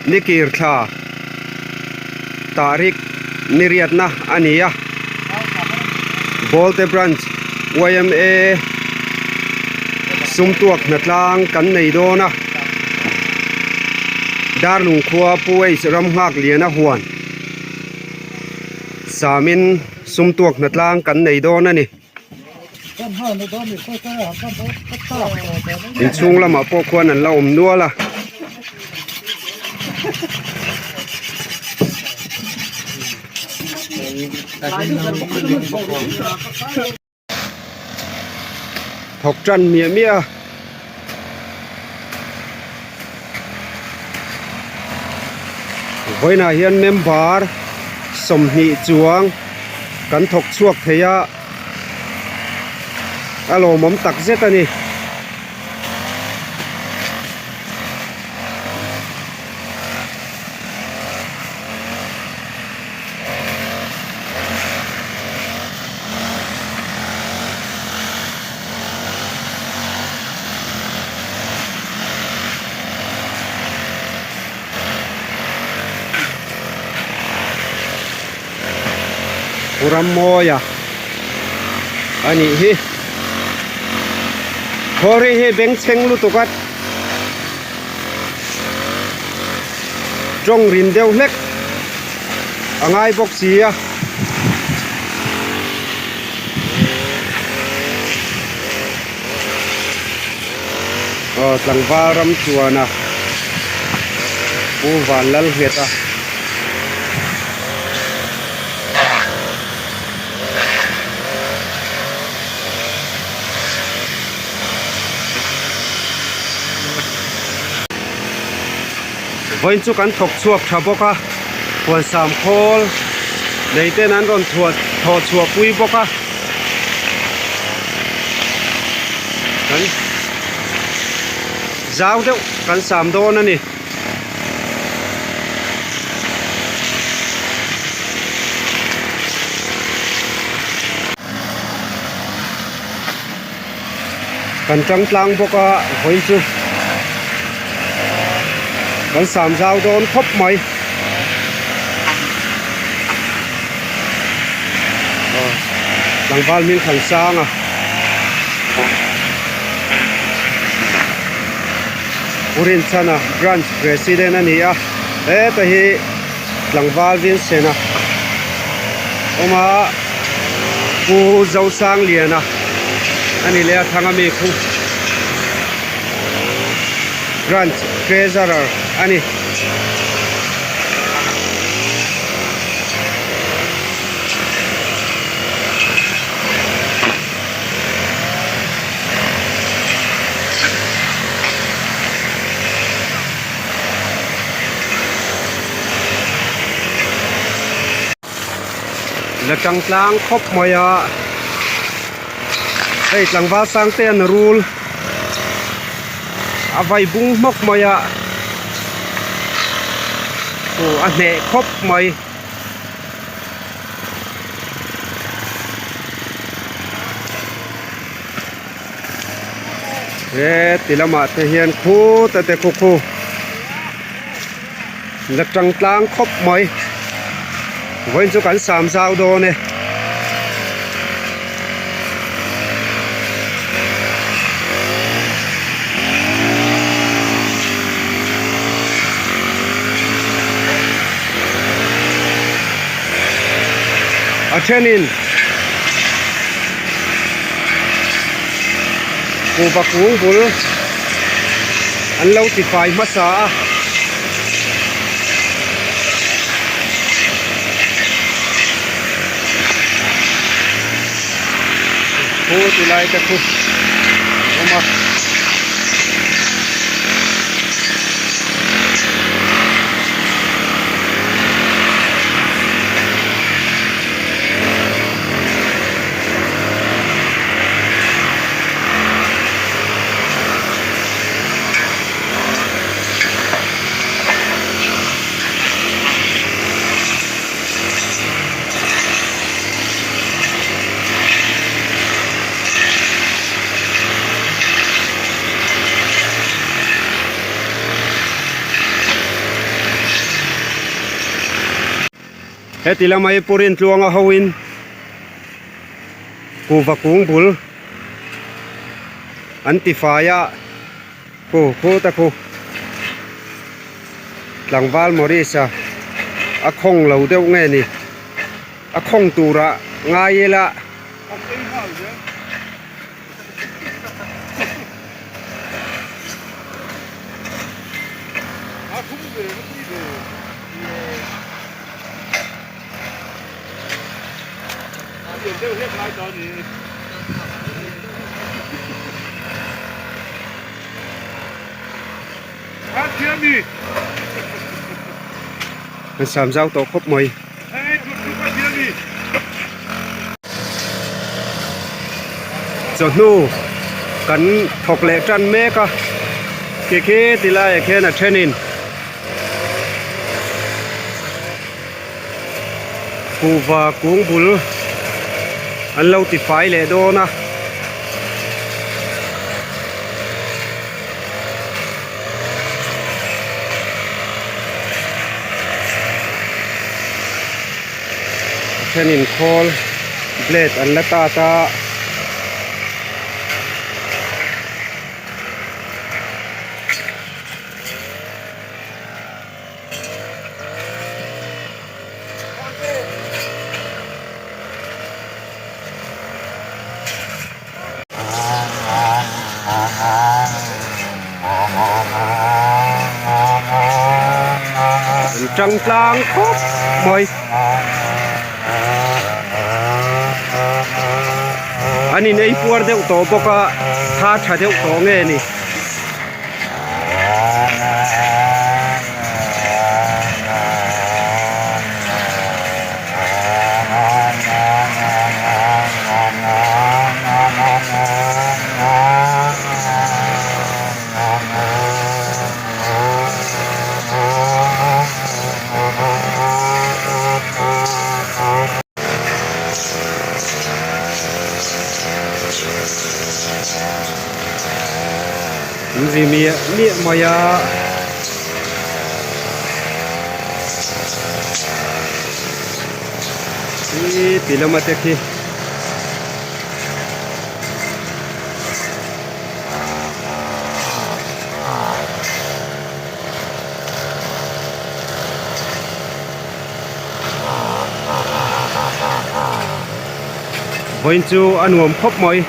Nikir thla tahrik niriatna a ni a. Bawlte Branch yma sumtuak hnatlang kan nei dawn a. Darlung khua Pu H Ramnghak Liana huan samin sumtuak hnatlang kan nei dawn a ni. Inchhung lamah pawh khuan an la awm nual a. Thawk tan miah miah a. Vawiinah hian member 20 chuang kan thawk chhuak thei a. A lawmawm tak zet a ni. Pu Rammawia a nih hi. Khawri hi bengchheng lutuk a tawng rin deuh hlek a ngai bawk si a. Aw tlangval ram chuan a Pu Vanlalnghet a. Vawiin chu kan thawk chhuak tha bawk a huansam khawl nei ten an rawn thuah thawh chhuah pui bawk a kan zau deuh kan sam dawn a ni. Kan tang tlang bawk a vawiin chu kan sam zau dawn khawp mai aw tlangval hming than sang a. Pu Rinchhana branch president a ni a heta hi tlangval Vincent-a awm a Pu Zosangliana a ni leh a thlang ami khu branch treasurer a ni. La tang tlang khawp mai a hei tlangval sang te an rul a vai bung hmawk mai a aw a hneh khawp mai. He ti lamah te hian khut a te khu khu la tang tlang khawp mai vawiin chu kan sam zau dawn e. A thenin kuhva kung bul an lo ti fai hmasa a. Khu ti lai te khu awm a. Heti lama hi Pu Rintluanga hoin kuhva kung bul an ti fai a khu khut a khu tlangval Maurice a a khawng lo deuh nge ni a khawng turah ngai ila. An sam zau tawh khawp mai. Chawhnu kan thawk leh tan mek a khi khi ti laiah khian a thenin kuhva kung bul an lo ti fai leh dawn a. A thenin khawl blade an la tat a. An tang tlang khawp mai an in ei puar deuh tawh bawk a tha tha deuh tawh nge ni. An ri miah miah mai a. Ih ti lama te khi. Vawiin chu a nuam khawp mai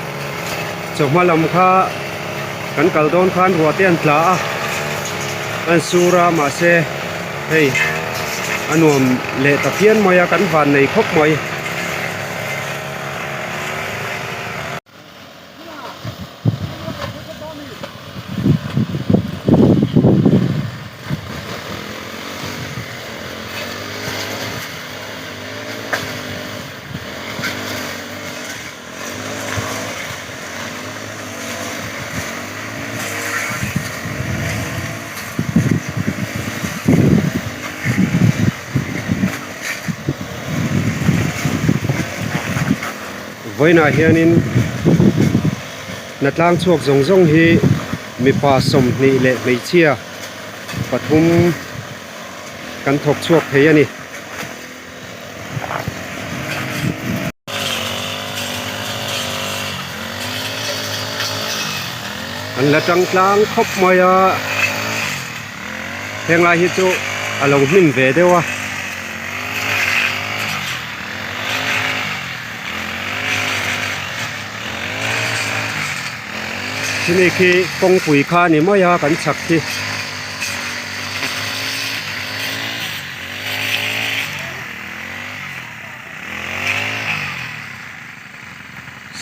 chawhma lam kha kan kal dawn khan ruah te an tla a an sur a mahse hei a nuam leh ta phian mai a kan van nei khawp mai. Vawiinah hianin hnatlang chhuak zawng zawng hi mipa 20 leh hmeichhia pathum kan thawk chhuak thei a ni. An la tang tlang khawp mai a heng lai hi chu a lo hnim ve deuh a. Chumi khi kawngpui kha a ni mai a kan chhak khi.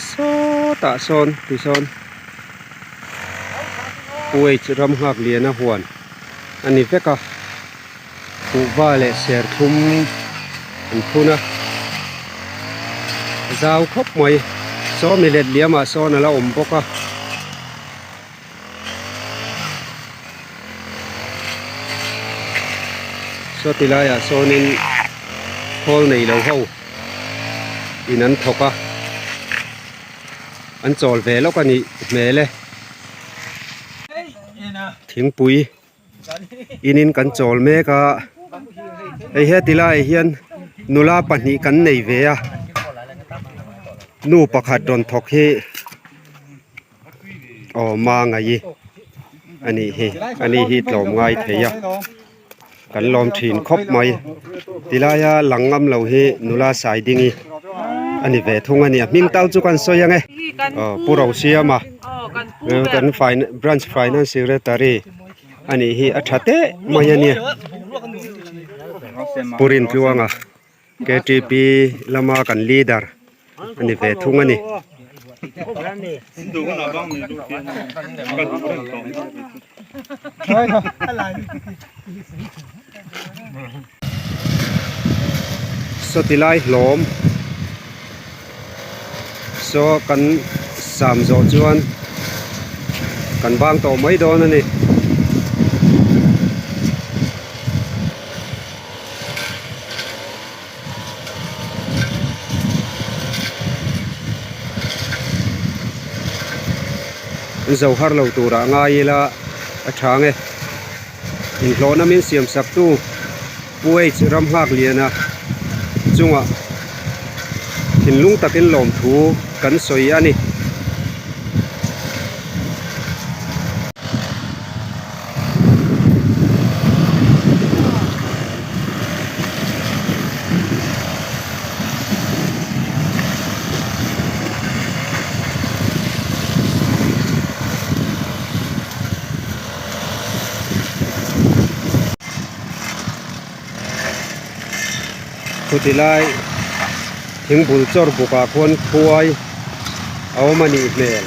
Sawtah sawn tisawn Kuwait ram nghak liana huan a ni vek a kuhva leh serthlum an phun a zau khawp mai sawmi let liamah sawn a la awm bawk a. Saw ti laiah sawnin khawl nei lo ho in an thawk a an chawl ve lawk a nih hmel e thingpui in in kan chawl mek a hei heti laiah hian. Nula pahnih kan nei ve a, nu pakhat rawn thawk hi aw Mangaii a nih hi, ani hi tlawm ngai thei a, kan lawm thin khawp mai. Tilaia lang ngam lo hi nula Saidingi a ni ve thung a ni, a hming tal chu kan sawi ang e, aw Pu Rosiama kan branch finance secretary. A nih hi a tha teh mai a nia Pu Rintluanga ktp lama kan leader a ni ve thung a ni. Sawti lai hlawm saw kan sam zawh chuan kan bang tawh mai dawn a ni. Zo har lo turah ngai ila a tha nge. Inhlawhna min siam sak tu Pu H ram nghak liana chungah thinlung takin lawmthu kan sawi a ni. Chuti lai thingbul chawr bukah khuan khuai a awm a nih hmel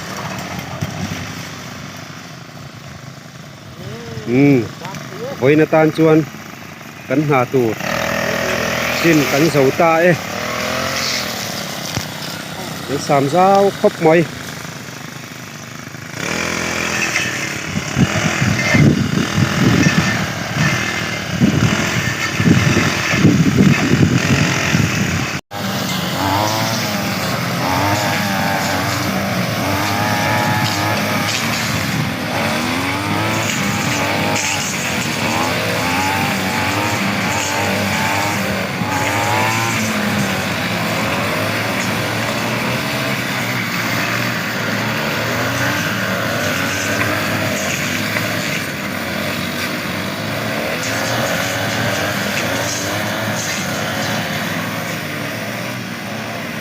umm vawiin atan chuan kan hna tur chin kan zo ta e kan sam zau khawp mai.